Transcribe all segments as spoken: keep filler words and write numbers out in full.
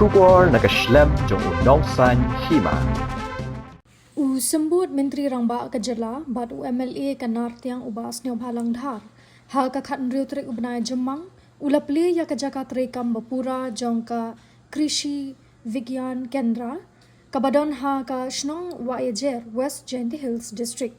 Khubor na ka shlem jong u Nongsaiñ Hima. U Symbud Myntri Rangbah ka Jylla bad u M L A ka Nartiang u Bah Sniawbhalang Dhar, ha ka khathynriew tarik u bnai Jymmang, u la plie ïa ka jaka treikam bapura jong ka Krishi Vigyan Kendra, kaba don ha ka shnong Wahiajer, West Jaintia Hills District.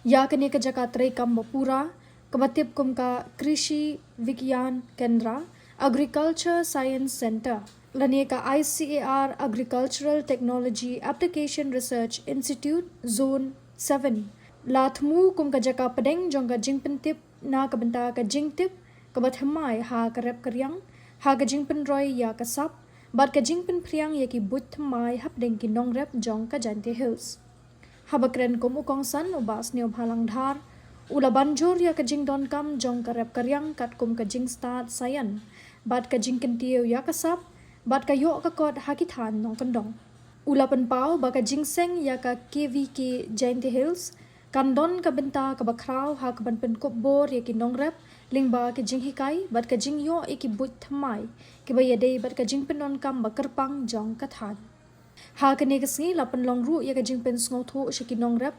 Ïa kane ka jaka treikam bapura, kaba tip kum ka Krishi Vigyan Kendra, Agriculture Science Centre, lane ka I C A R Agricultural Technology Application Research Institute Zone seven, la thmu kum ka jaka pdeng jong ka jingpyntip na ka bynta ka jingtip kaba thymmai ha ka rep ka riang, ha ka jingpynroi ïa ka sap, bad ka jingpynphriang ïa ki buit thymmai hapdeng ki nongrep jong ka Jaintia Hills. Haba kren kum u kongsan u Bah Sniawbhalang Dhar, u la ban jur ïa ka jingdonkam jong ka rep ka riang katkum ka jingstad saian, bad ka jingkyntiew ïa ka sap, bad ka ïoh ka kot ha ki thaiñ nongkyndong. U la pynpaw ba ka jingseng ïa ka K V K Jaintia Hills kan don ka bynta kaba khraw ha kaban pynkup bor ïa ki nongrep lyngba ka jinghikai bad ka jingïoh ïa ki buit thymmai kiba ïadei bad ka jingpyndonkam ba kyrpang jong ka thaiñ. Ha kane ka sngi la pynlong ruh ïa ka jingpynsngewthuh sha ki nongrep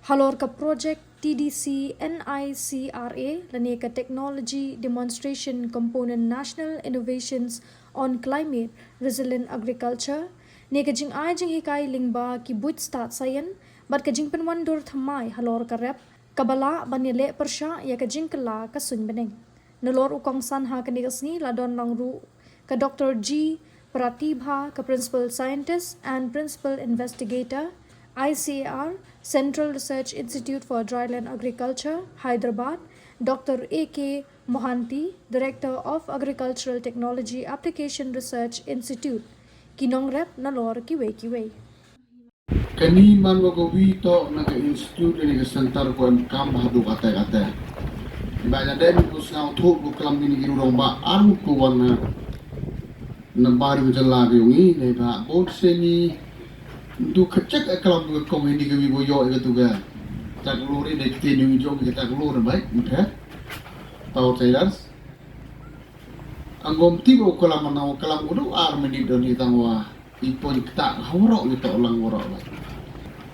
halor ka project T D C NICRA lane ka Technology Demonstration Component National Innovations on Climate Resilient Agriculture, ne ka jingai jinghikai lyngba ki buit stad saian bad ka jingpynwandur thymmai halor ka rep, kaba lah ban ïaleh pyrshah ïa ka jingkylla ka suiñbneng. Nalor u kongsan ha kane ka sngi la don lang ruh ka Doctor G Pratibha, ka Principal Scientist and Principal Investigator, I C A R, Central Research Institute for Dryland Agriculture, Hyderabad, Doctor A K Mohanty, Director of Agricultural Technology Application Research Institute, ki nongrep nalor kiwei kiwei. Kani man wa kawi to na ka institute ni ka center ko em kam haduh kata kata. Ba nya dem ko sngewthuh ko klam kini ki rong ba ar ko wan na, na bar ko jala ko ngi ne ba bon seni ndu kecek e klam ko kong ini kawi bo yo e ka tu ka. Tak lori de kiti ni jong ka tak lori bai. Okay. Tau tailors. Angom ti ko klam na klam ko du ar minit don ni tang wa. I pon kta ha warok ni to lang warok la.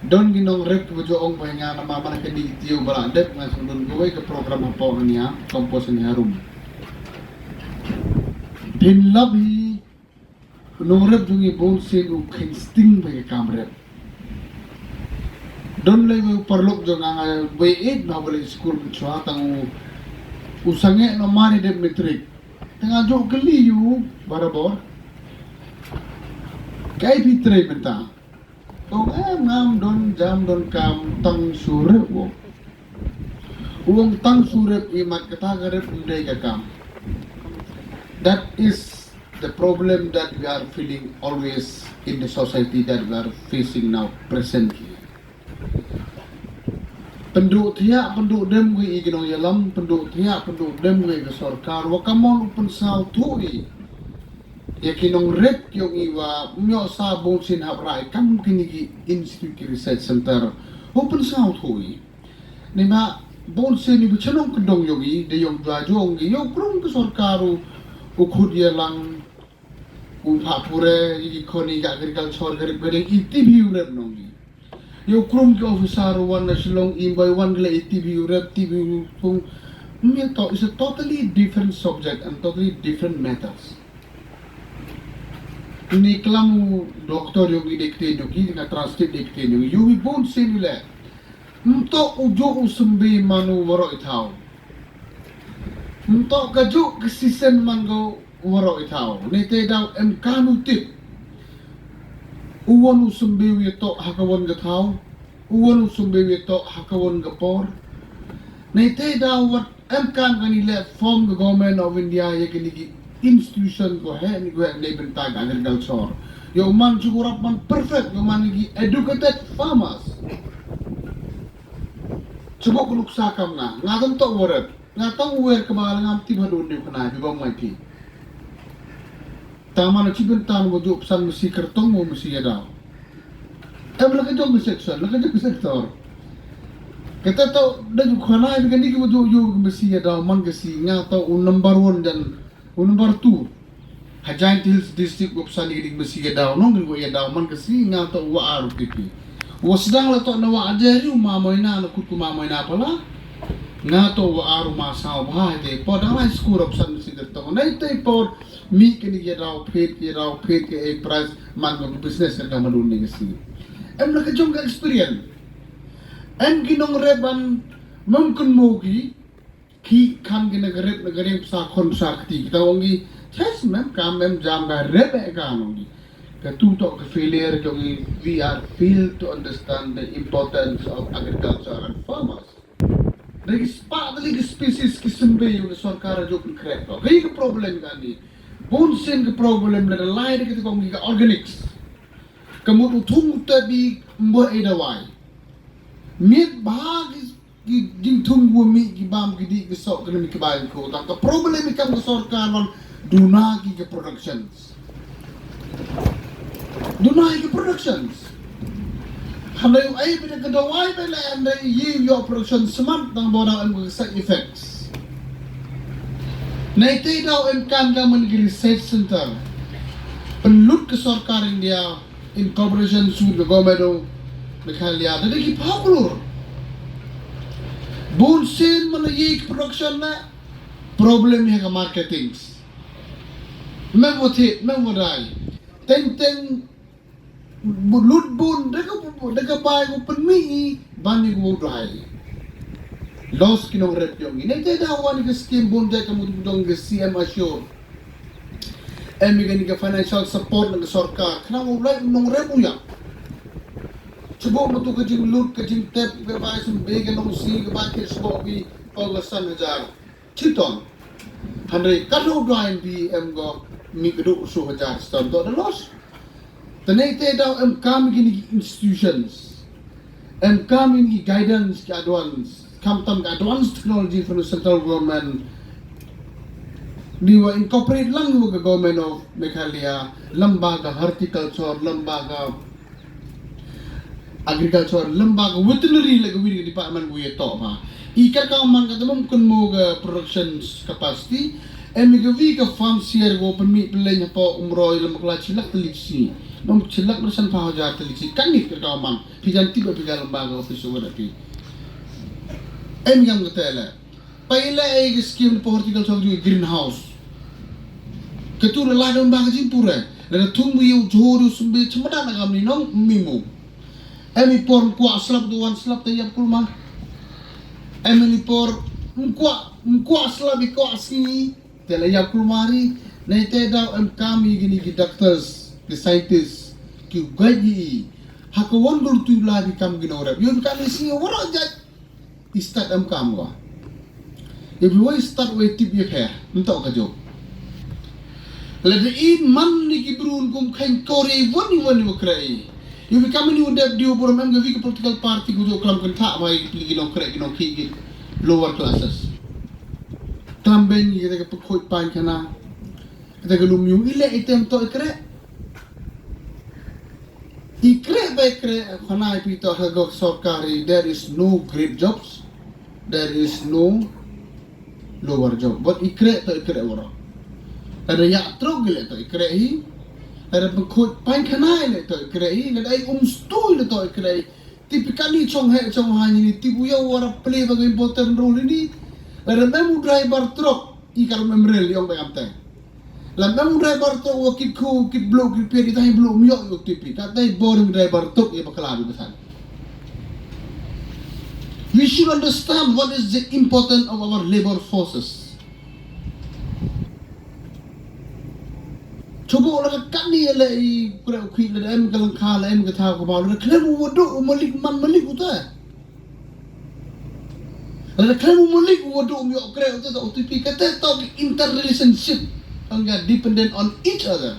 Don ki nongrep ki bajo ong bai nga na ma mana ka ni tio bala dep nga sung don goi ka program hapo na nia kompos ni harum. Phin lap hi nongrep jong i bon sin u khen sting bai ka kam rep. Don le bai parlok jong nga bai et na bale school chwa tang u, u sange no mari dep matric. Tang ajo kali yu barabor. Kai pi trei menta. Kong em ngam don jam don kam tang surep wo. Uong tang surep i mat kata ka rep ndai ka kam. That is the problem that we are feeling always in the society that we are facing now presently. Pynduh thiah pynduh dem wi i ki nongïalam, pynduh thiah pynduh dem wi ka sorkar, wa kamon u pynsngewthuh i. Ïa ki nongrep yong i wa myo sa bon sin hap rai kam kini ki institute ki research center. U pynsngewthuh i. Ni ma bon sin i bichanong kyndong yong i, de yong jwa jong i, yong krung ka sorkar u, u khut ïalang, u pha pure, i khoni ka agriculture, ka rep ka deng, i T V u rep nong i. Ïa u krum ki officer wan na Shillong im bai wan gele i T V u rep, T V u pung. Ym ïa to, it's a totally different subject and totally different matters. Ni klam u doctor yong i dekte doki, nga translate dekte yong i. Yu i bon sin i le. Ym to u jo u symbe man u warok i thaw. Ym to ka jo ka sisen man ko warok i thaw. Ni te daw em kanu tip. U wan u symbe u ïa to ha ka wan ka thaw. U wan u symbe u ïa to ha ka wan ka por. Ni te daw wat em kan kani le form ka Government of India ïa kini ki institution ko he ni ko he ni bynta ka agriculture. Ïa u man chukurap man perfect, ïa u man ki educated farmers. Chubuk luksa kam nga, nga tam to waret. Nga tang wer kaba la ngam tip hadun dei khana bi bam ngai phi. Tang mana chi bynta mo juk psan masi kertong mo masi ïa daw. Em la ka jong ka section, la ka jong ka sector. Kata to da ju khana bi kani ki mo juk juk masi ïa daw man ka si nga to u number one dan u number two. Ha Jaintia Hills District wa psan ïa ka ding masi ka daw nong, ka wa ïa daw man ka sngi nga to wa aru tipi. Wa sdang la to na wa aja ri u ma moina na kut ku ma moina pala. Nga to wa aru ma saw bha te po dang lai skur wa psan masi ka to. Nai te por mi ka ni ïa daw phet, ïa daw phet ka e price man ka business ka ma dun ni ka sngi. Em la ka jong ka experience. Em ki nongrep ban mem kun mo ki ki kham ki na ka rep na ka rep sa khon sa kti. Kita ong ki, "Yes, mem, ka mem jam ka rep e ka," ong ki. Ka tu to ka failure jong ki, we are fail to understand the importance of agriculture and farmers. Da ki spah da ki species ki symbe ïa ka sorkar jong ka krep to. Ka problem ka ni. Bun sien ka problem la da lai da ki kong ki ka organics. Ka mut u thung u tabi mbo e dawai. Miet ba ki ki jingthung wa mi ki bam ki di ki sok ki mi ki bai ko tang ka problem i kam ka sorkar ban duna ki ka productions. Duna ki productions. Hynrei u ai bi da ka dawai bi la em da i yi yo production smat tang bo da em ka side effects. Nai te da em kan ka man ki research center. Pynlut ka sorkar India in cooperation with the government of Meghalaya. Da ki phaw klur. Bun sien man yi production na problem ha ka marketing. Mem wa thit, mem wa dai. Teng teng bu- lut bun da ka da ka bai ko pynmi i ban ni ko dai. Loss ki nongrep jong i. Nai te da wan ka scheme bun da ka mut dong ka C M Assure. Em i kani ka financial support na ka sorkar. Khnang u lai u nongrep u ïap. Chibok matu ka jinglut ka jingtep ka bai sum be ka nongsi ka bai kir chibok bi pau ka san hajar. Chiton. Hynrei ka lo dwai bi em go mi ka du su hajar ston to da loss. Tane te daw em kam kini ki institutions. Em kam kini ki guidance ki advance. Kam tam ka advance technology from the central government. Ni wa incorporate lang wa ka government of Meghalaya. Lamba ka horticulture, lamba ka agriculture, lamba ka veterinary la ka wi ka department wi to ma. I ka ka man ka tamam kun mo ka production capacity. Em ka wi ka farm share go pynmih pynleng hapoh Umroi lem bakla chilak tylli chi. Nong chilak persen pa hajar tylli chi. Kan ni ka ka man. Phi jan tip ba phi ka lamba ka office over phi. Em ngam ka tele. Pai le ei ka scheme po horticulture ju greenhouse. Ka tu la la dong ba ka jing pure. La da thung mi u jho du sumbe chmada na kam ni nong mi mo. Em i por kwa slap du wan slap te yap kulma. Em i por kwa kwa slap i kwa si. Te la ïap kulmari, nei te daw em kam i kini ki doctors, ki scientists, ki guide i. Ha ka wan dul tu la bi kam ki nongrep. Yu bi kam i si wara jat i start em kam wa. Yu bi wai start wai tip yu pher, nto ka jok. La de in man ni ki brun kum khain kore wani wani wa krai. Yu bi kam ni u dep diu buram em ka wi ka political party ku jok klam kan tha mai ki nongkrek ki nongki ki lower classes. Klam ben ki kata ka pekhuid pan kana. Kata ka lum yung ile item to ikre. Ikre ba ikre khana ipi to ha gok sorkari, there is no great jobs. There is no lower job. But ikre to ikre wara. Ada ya truk gile to ikre hi. Ada pekhuid pan kana ile to ikre hi. Ada ai umstu ile to ikre hi. Tipikali chong he chong ha ni tipu ya wara play ba important role ni. Lada mem u driver truck i kar mem rel yong ba yam te. La mem u driver truck wa kit khu kit blo kit pia di tai blo myo yo tipi. Ka tai boring driver truck ya bakala di basan. We should understand what is the importance of our labor forces. Chubu la ka kani la i kre u khi la em ka lang kha la em ka tha ko ba la khlem u wadu u malik man malik u ta. La khlem u malik u wadu u yo kre u ta O T P ka te to interrelationship and are dependent on each other.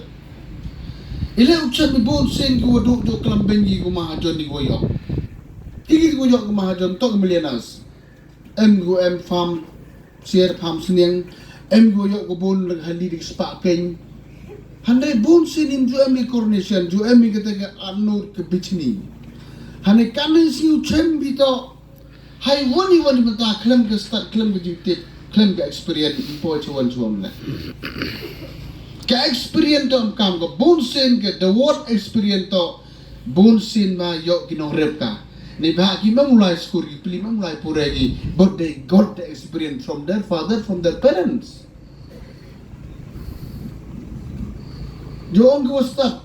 Ile u chan mi bon sen ki wadu jo klam ben gi ko mahajon ni ko yo. Igi ko yo ko mahajon to millionaires. Em go em farm, sier farm sniang, em go yok go bun lag hali dik spa keng. Handai bun sinim ju em i coronation, ju em i kata ka anur ke bichni. Hane kanin siu chem bito, hai wani wani mata klem ke start, klem ke jutip, klem ke experience, ipo chuan chuan le. Ka experience to kam ka bun sien, ka the word experience to bun sien ma ïoh ki nongrep ka. Neibhah kim ym lah skur ki pli, ym lah pure ki, but they got the experience from their father, from their parents. Jo ong ki wa stad.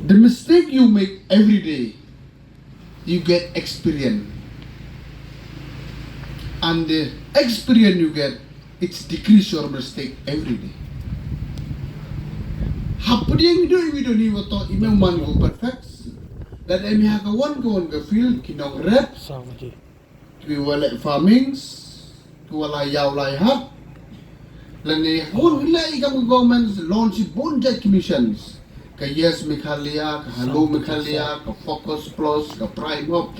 The mistake you make every day, you get experience. And the experience you get, it's decrease your mistake every day. Hapdeng do i wi do ni wa to i ym man go perfect. Lada em i ha ka wan ka wan ka field ki nongrep, ki wa leh farmings, ki wa la ïaw la ïahap. Lane hun leh i kam government launch i bun jait ki missions. Ka Yes Meghalaya, ka Hello Meghalaya, ka Focus Plus, ka Prime Up.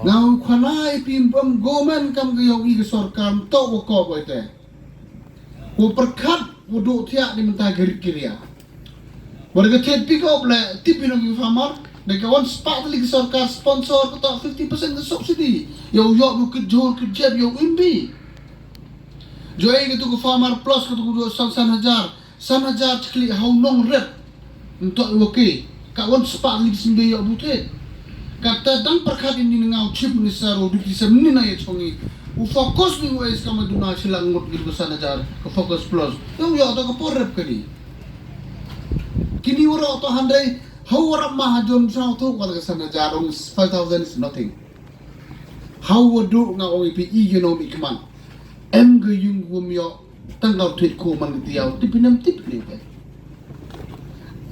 Nga u khana i pim pam government kam ka ïong i ka sorkar to ko ko boy te. Ko perkat ko do thiak ni mynta ka rit ka ria. Bad ka thied pick up le tip ïa ki farmer. Da ka wan spah tylli ka sorkar sponsor ka to fifty percent ka subsidy. Ïa u ïoh u kit jhur kit jep ïa u imbi. Joi ka tu ka farmer plus ka tu ka san san hajar. San hajar chikli ha u nongrep. Nto i wa ke. Ka wan spah tylli ka symbe ïa u bu thied. Kata dang perkat ini nga u chief minister u deputy minister ni na ïa chong i. U focus ni u ais ka ma duna shilak ngut gitu ka san hajar. Ka focus plus. Ïa u ïa to ka por rep ka ni. Kini warok to handai, hau warok mahajon sa tu, wala ka san hajar, ong five thousand is nothing. Hau wadu nga ong ipi i you know mi kman. Em ga yung gum yo, tang kau tit ko man tiau, tip inem tip ni te.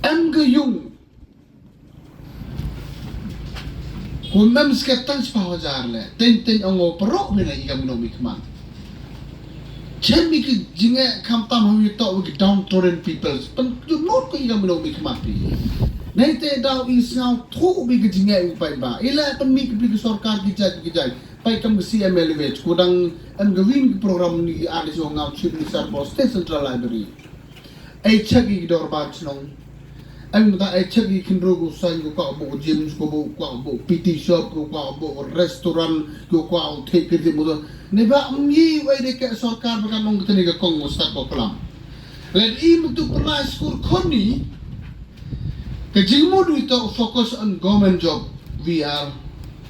Em ga yung Ko mem sket tang spah hajar le. Teng teng ong o parok mi na i kam no mi kman. Chem mi ki jinge kam tam hom yu tok wi ki downtrodden people. Pen ju not ko i kam no mi kman pi. Nei te daw i sngaw thu wi ki jinge wi pai ba. I le pen mi ki pli ki sorkar ki jai ki jai. Pai kam ki C M L W. Ko dang em ga win ki program ni ki artist ong ngam chip ni sar bo State Central Library. Ai check i ki dorbar chnong. Ai mynta ai check i khynru ku sain ku kwah bo gym, ku bo kwah bo P T shop, ku kwah bo restaurant, ku kwah u thik kiti mudo. Ne ba myi wai de ke sorkar ba kan ong kete ni ka kong u start ko klam. Let i mutu pernah skur koni. Ka jingmut wi to focus on government job. We are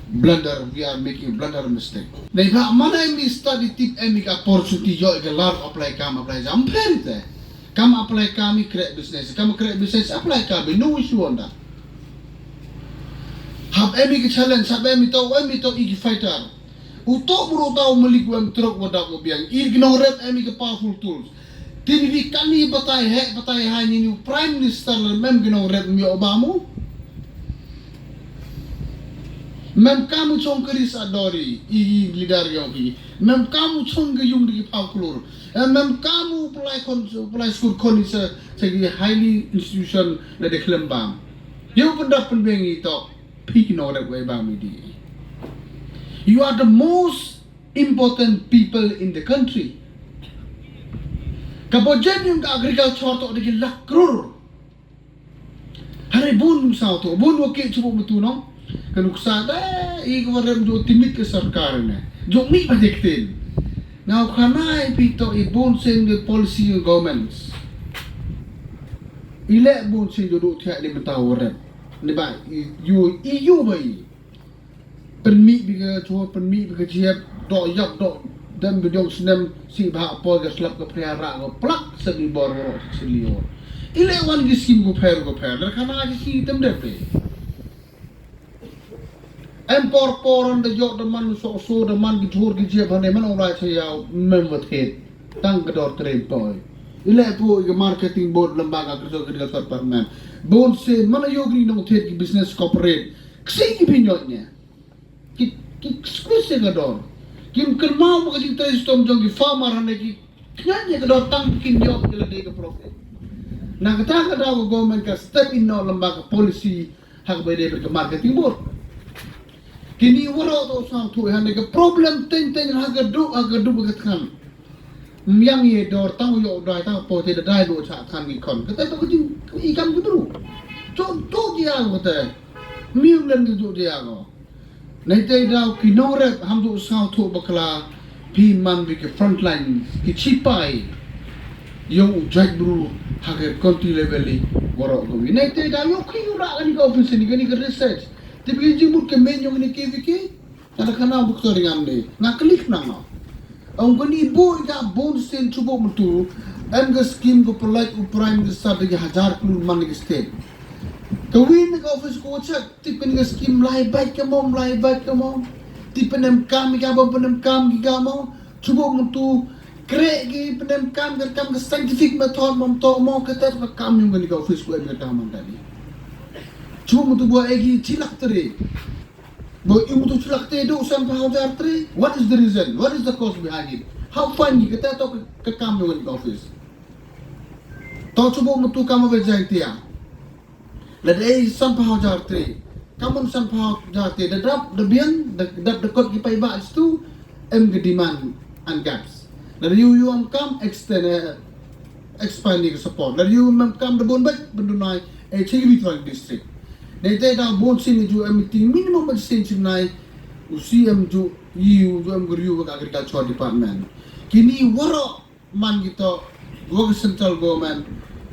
blunder, we are making blunder mistake. Ne ba mana mi study tip em i ka opportunity yo i ka lar apply kam apply jam phen te. Kam apply kam i create business. Kam create business apply kam i no issue on that. Hap em i ka challenge, hap em i to, em i to i ki fighter. U to bro ta u malik u em trok wa dak wa biang. I ki nongrep em i ka powerful tools. Tin wi kan i batai he, batai ha ni ni Prime Minister le mem ki nongrep mi o ba mu. Mem kam u chong ka ris adori, i leader yong i. Mem kam u chong ka yung di ki pau klur. Eh, mem kam u pelai kon, pelai skur kon i se, se ki highly institution le de klem bam. Yo pendap penbeng i to, pi ki nongrep wai bam i di. You are the most important people in the country. Ka budget yung ka agriculture to di ki lak krur. Hare bun nuksa to, bun wa ke chubu mutu nong. Ka nuksa da, i ko rem jo timit ke sorkar ne. Jo mi ba jektin. Nga u khana i pi to i bun sing the policy of governments. I le bun sing jo do thiak ni mata wa rem. Ni ba i yu, i yu ba i. Pynmih bi ka chua, pynmih bi ka jiep, dok yak, dok dem bi dong snem, si bha poi ka slap ka phria ra ka plak, sa bi bor ro si lior. Ile wan ki skim ko pher ko pher, der khana ki si tem dep pe. Em por por da jok da man so so da man ki thur ki jiep hane man ong rai cha yaw mem wa thet. Tang ka dor tren poi. Ile pu ka marketing board lamba ka kriso ka dikasor permen. Bon se mana yo ki nong thet ki business corporate. Ksi ki pinyot nya. Ki, ki squeeze ka dor. Kim kyrmau ba ka jingtrei stom jong ki farmer hane ki kñiat ka dor tang kin ïoh ki lade ka profit. Na kata ka daw ka government ka step in no lamba ka policy ha ka bai dei ka marketing board. Kini waro to sang thu hane ka problem teng teng ha ka du ha ka du ka than. Myang ye dor tang yo dai tang po te dai do cha than ki kon. Kata to ka jing i kam ki bru. Chon to ki ang kata. Miu len ki ju ki ang. Nei te daw ki nongrep ham du saw thu bakla phi man bi ki frontline ki chipai. Ïong u judge bru ha ka county level i waroh ka wi. Nai te da ïong ki ïong ra kani ka office ni kani ka research. Te bi jing mut ka men ïong ni K V K. Kada kana bukto ringam ni. Nga klik na nga. Ong kani bu i ka bun sen chubo mutu. Em ka scheme ko pelaj u prime minister de hajar klur man ni ka state. Ka wi ni ka office ko check. Tip kani ka scheme lai bait ka mom, lai bait ka mom. Tip penem kam i ka bom penem kam i ka mom. Chubo mutu. Kre ki penem kam ka kam ka scientific method mom to mo ka tet ka kam yung kani ka office ko em ka kam man tadi. Chubo mutu bo egi chilak tere. Bo yung mutu chilak tere do san pa hajar tere. What is the reason? What is the cause behind it? How fun ni ka tet to ka kam yung kani ka office. To chubo mutu kam ba jai tia. Lada ei san pa hajar tre. Kamun san pa hajar tre. Da dap da biang da dap da kot ki pai ba stu em ga demand and gaps. Lada yu yu am kam extend eh, expand ni support. Lada yu am kam da bon bek bendunai eh chigi bitwang district. Nei te da bon sin ju em meeting minimum ba sin sin nai u C M ju yu ju em guru agriculture department. Kini waro man ki to, wa ka central government,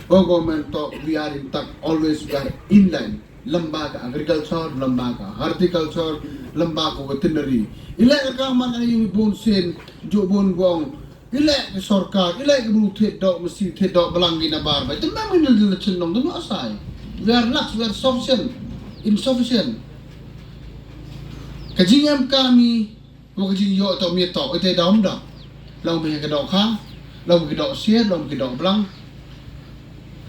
wa government to, we are in touch, always we are in line. Lamba ka agriculture, lamba ka horticulture, lamba ka veterinary. Ila ka man ka yung bun sen, jo bun gong. Ila ka sorkar, ila ka bru thet dok mesti thet dok belang gina bar. Bai temang ni le chenong tu asai. We are lax, we are sufficient, insufficient. Ka jingem kami Wa ka jingïoh to miet to ite dom da. Long bi ka dok ha, long bi ka dok siat, long bi ka dok blang.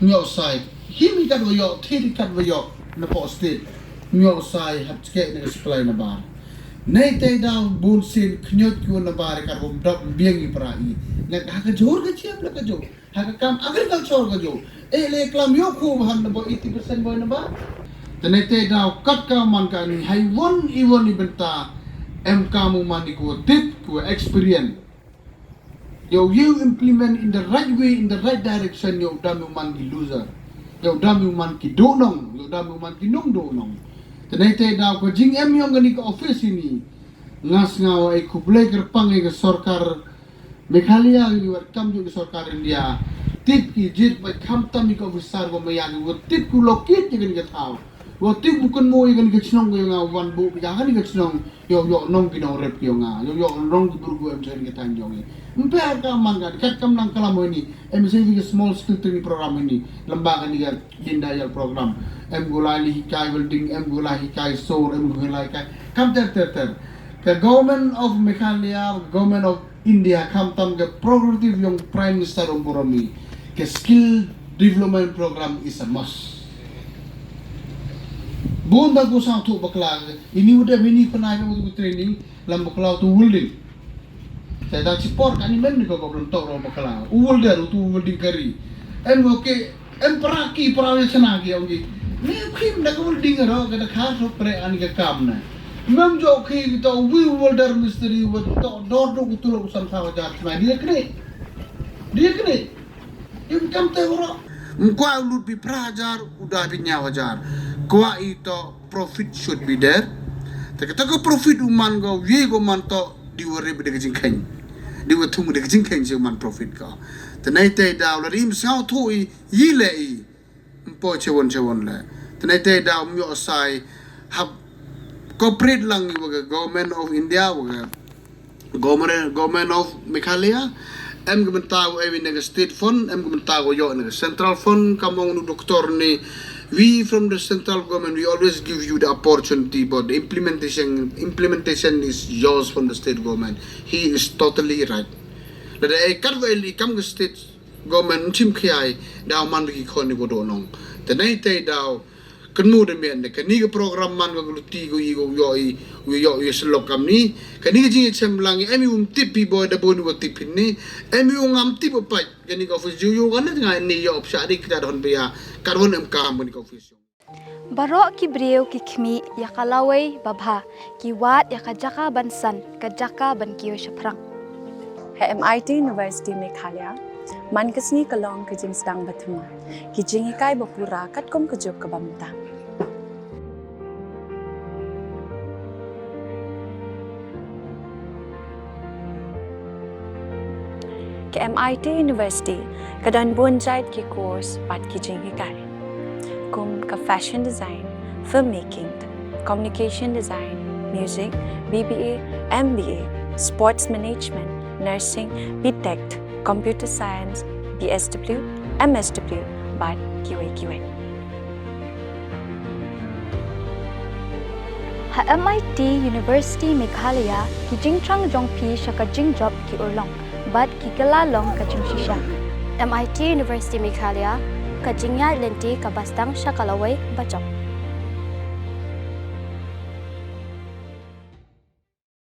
Nyoh sai. Hi mi kat wa yoh, thi di kat wa yoh. Na po state. Nyoh sai hap chke na ka supply na bar. Nei te da bun sin knyot ki wa na bar kat wa mdok biang i pra i. Ngat ha ka jor ka chiap la ka jor. Ha ka kam agriculture ka jong. Eh le klam yo khu ba han na ba eighty percent boy na ba. Te ne te daw kat ka man ka ni hai won i won i benta em ka mu man i ku tip ku experience. Yo you implement in the right way, in the right direction, yo dam yo man ki loser. Yo dam yo man ki do nong, yo dam yo man ki nong do nong. Te ne te daw ka jing em yong ka ni ka office ini. Ngas ngaw ai ku blai kerpang ai ka sorkar Meghalaya ngi wat kam ju ki sorkar India. Tip ki jit ba kham tam ki officer ba maya ngi wat tip ku lokit ji kan ka thaw. Wat tip bu kan mo ji kan ka chnong ko nga wan bu ya kan ka chnong yo yo nong ki nong rep ki nga yo yo nong ki burgu em chen ka tan jong ni. Mpe ka man ka kat kam nang kalam ni em se ki small scale training program ni lamba kan ka Deen Dayal program. Em gulai li hikai welding, em gulai hikai sor, em gulai hikai kam ter ter ter. Ka government of Meghalaya, government of India kham tam ka progressive yong Prime Minister Umburami, ka skill development program is a must. Bun da ku sang tu bakla ini udah ini penai ka tu training lam bakla tu welding. Te da chipor ka ni men ni ko ko belum tok ro bakla. Uwel der tu uwel ding kari. Em oke em para ki para ya chana ki ong ki. Ni khim da ka uwel ding ro ka da kha so pre an ka kam na. Mem jo ki to wi uwel der mistri wa to dor do ku tu lo san sa wa jar chana dia kre. Dia kre. Im kam te ro. Mkwa ulut bi pra hajar udah bi nyaw hajar. Kwa i to profit should be there. Te kata ka profit u man go ye go man to di wa rib de ka jingkheng. Di wa thung de ka jingkheng je man profit ko. Te nai te daw la rim saw tho i yi le i. Mpo che won che won le. Te nai te daw myo sai hab corporate lang i wa ka government of India wa ka government, government of Meghalaya. Em ka bynta wa ewi na ka state fund, em ka bynta wa yo na ka central fund, kam ong nu doctor ni. We from the central government, we always give you the opportunity, but the implementation, implementation is yours from the state government. He is totally right. Lada e kat wa eli kam ka state government chim khiai daw man ki khon ni ko do nong. Te nai te daw kynmu da mian da kani ka program man ka luti ko i ko yo i ko yo i selok kam ni. Kani ka jing chem lang em i um tip pi boy da bon wa tip ni. Em i um ngam tip pa kani ka office ju yo kan nga ni yo psa di kita don pia. Karwan em kam kani ka office. Baroh ki briew ki khmih ïa ka lawei babha, ki wad ïa ka jaka ban san, ka jaka ban kiew shaphrang. Ha M I T University Meghalaya, man ka sngi ka long ka jingsdang ba thymmai, ki jinghikai ba pura katkum ka juk ka ba mynta. Ka MIT University ka don bun jait ki course bad ki jinghikai, kum ka fashion design, filmmaking, communication design, music, BBA, MBA, sports management, nursing, BTech, computer science, BSW, MSW bad kiwei kiwei. Ha MIT University Meghalaya, ki jingthrang jong phi sha ka jingjop ki urlong bad ki kylla long ka jingshisha. MIT University Meghalaya, ka jingïaid lynti kaba sdang sha ka lawei bajop.